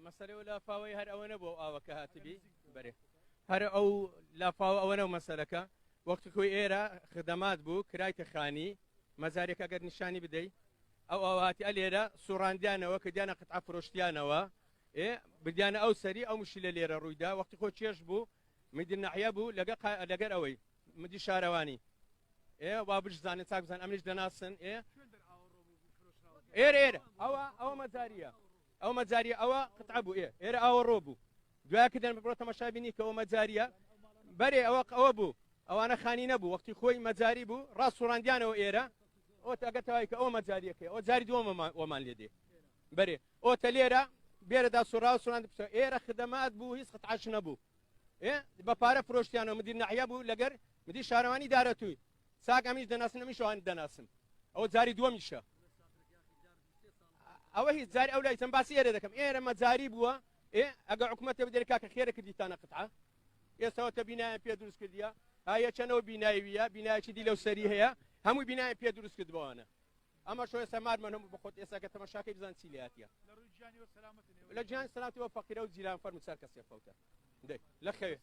مەسەلەی ئەو لافاوەی هەر ئەوە نەبوو ئەو ئاوە کە هاتبی بەرێ هەر ئەو لافاوە ئەوە نەو مەسەلەکە وەختی خۆی ئێرە خدەمات بوو کرایتە خانی مەزارێک ئەگەر نیشانی بدەی ئەو ئاواتی ئەلێرە سوڕاندیانەوە کە دیانە قطعە فرۆشتیانەوە ئێ بدیانە ئەو سەری ئەو مشیلە لێرە ڕوویدا وەختی خۆ چێش بوو مدیر نەحیە بوو لەگە لەگەر ئەوەی مدی شارەوانی ئێ وا بشزانن چاک بزان ئەمنیش دەناسن ئێ ئێرە ئێرە ئەوە ئەوە مەجاریە ئەو مەجاریە ئەوە قطعە بوو ئێ ئێرە ئاوە ڕۆ بوو دوای کردن بڕۆ تەماشا بینی کە ئەوە مەجاریە بەرێ ئەوە ئەوە بوو ئەوانە خانی نەبوو وەختی خۆی مەجاری بوو ڕاست سوڕاندیانەوە ئێرە ئەو ئەگە تەوای کە ئەوە مەجاریەکەی ئەو جاری دووەمە وەمان لێ دێ بەرێ ئۆتە لێرە بێرەدا سوڕا و سوراند بچە ئێرە خدەمات بوو هیچ قطعەش نەبوو ئێ بە پارە فرۆشتیانەوە مدیر نەحیا بوو لەگەر مدیر شارەوانی دارەتووی چاک ئەمیش دەناسن ئەمیش ئەوان دەناسم ئەوە جاری دووەمیشە ئەوە هیچ جاری ئەو لای چەند باسی ئێرە دەکەم ئێرە مەجاری بووە ئێ ئەگە حکوومەتە بدەێت کاکە خێرە کردیتانە قطعە ئێستاوە تە بینایان پێ دروست کردیە هایە چەنەوە بینایویە بینایەکی دی لەو سەری هەیە هەمووی بینایان پێ دروست کردبووانە ئەمە شۆ ئێستا مارمان هەموو بەخۆت ئێستا کە تەماشاکەی بزان چی لاتیە لە گیان سەلامەتی وە فەقیرە و جیران فەرموو چار کەسێ فەوتە دەی لە خەوێ.